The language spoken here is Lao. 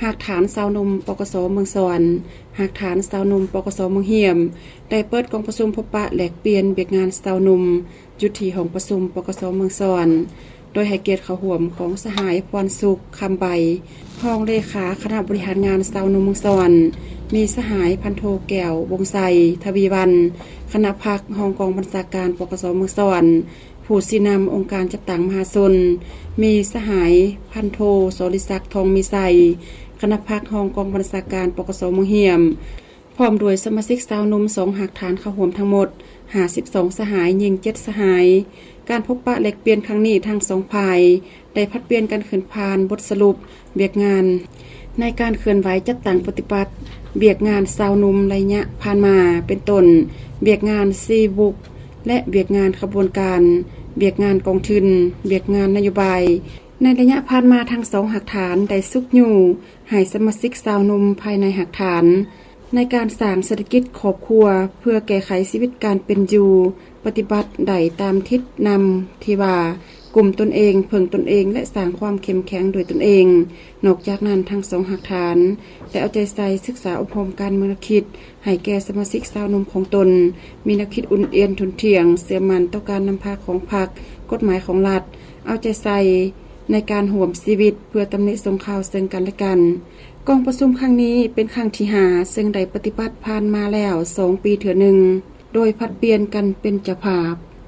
ຮາກຖານຊາວໜຸ່ມ ປກສ ເມືອງສະຫວັນ, ຮາກຖານຊາວໜຸ່ມ ປກສ ເມືອງຮຽມ ໄດ້ເປີດກອງປະຊຸມພົບປະແລກປ່ຽນວຽກງານຊາວໜຸ່ມ ຢູ່ທີ່ຫ້ອງປະຊຸມ ປກສ ເມືອງສະຫວັນ, ໂດຍໃຫ້ກຽດເຂົ້າຮ່ວມຂອງສະຫາຍ ພອນສຸກ ຄຳໃບ ຮອງເລຂາຄະນະບໍລິຫານງານຊາວໜຸ່ມເມືອງສະຫວັນ, ມີສະຫາຍ ພັນໂທ ແກ້ວ ວົງໄຊ ທະວີວັນ ຄະນະພັກ ຮອງກອງບັນຊາການ ປກສ ເມືອງສະຫວັນ, ຜູ້ຊີ້ນຳອົງການຈັດຕັ້ງມະຫາຊົນ, ມີສະຫາຍ ພັນໂທ ສລິສັກ ທອງມີໄຊ ຄະນະພັກ ຮອງກອງບັນຊາການ ປກສ ເມືອງຮຽມ, ພ້ອມດ້ວຍສະມາຊິກຊາວໜຸ່ມສອງຮາກຖານເຂົ້າຮ່ວມທັງໝົດຫ້າສິບສອງສະຫາຍ, ຍິງເຈັດສະຫາຍ. ການພົບປະແລກປ່ຽນຄັ້ງນີ້ ທັງສອງຝ່າຍໄດ້ຜັດປ່ຽນກັນຂຶ້ນຜ່ານບົດສະຫຼຸບວຽກງານ ໃນການເຄື່ອນໄຫວຈັດຕັ້ງປະຕິບັດວຽກງານຊາວໜຸ່ມໄລຍະຜ່ານມາ ເປັນຕົ້ນ ວຽກງານສີ່ບຸກ ແລະ ວຽກງານຂະບວນການ, ວຽກງານກອງທຶນ, ວຽກງານນະໂຍບາຍ. ໃນໄລຍະຜ່ານມາ ທັງສອງຮາກຖານໄດ້ຊຸກຍູ້ໃຫ້ສະມາຊິກຊາວໜຸ່ມພາຍໃນຮາກຖານ ໃນການສ້າງເສດຖະກິດຄອບຄົວ ເພື່ອແກ້ໄຂຊີວິດການເປັນຢູ່ ປະຕິບັດໄດ້ຕາມທິດນຳທີ່ວ່າ ກຸ້ມຕົນເອງ, ເພິ່ງຕົນເອງ ແລະ ສ້າງຄວາມເຂັ້ມແຂງດ້ວຍຕົນເອງ. ນອກຈາກນັ້ນ, ທັງສອງຮາກຖານໄດ້ເອົາໃຈໃສ່ສຶກສາອົບຮົມການເມືອງແນວຄິດ ໃຫ້ແກ່ສະມາຊິກຊາວໜຸ່ມຂອງຕົນ ມີແນວຄິດອຸ່ນອຽນທົນທ່ຽງ, ເຊື່ອໝັ້ນຕໍ່ການນຳພາຂອງພັກ, ກົດໝາຍຂອງລັດ, ເອົາໃຈໃສ່ໃນການຮ່ວມຊີວິດ ເພື່ອຕຳໜິສົ່ງຂ່າວເຊິ່ງກັນແລະກັນ. ກອງປະຊຸມຄັ້ງນີ້ເປັນຄັ້ງທີຫ້າ ເຊິ່ງໄດ້ປະຕິບັດຜ່ານມາແລ້ວສອງປີເທື່ອໜຶ່ງ ໂດຍຜັດປ່ຽນກັນເປັນເຈົ້າພາບ.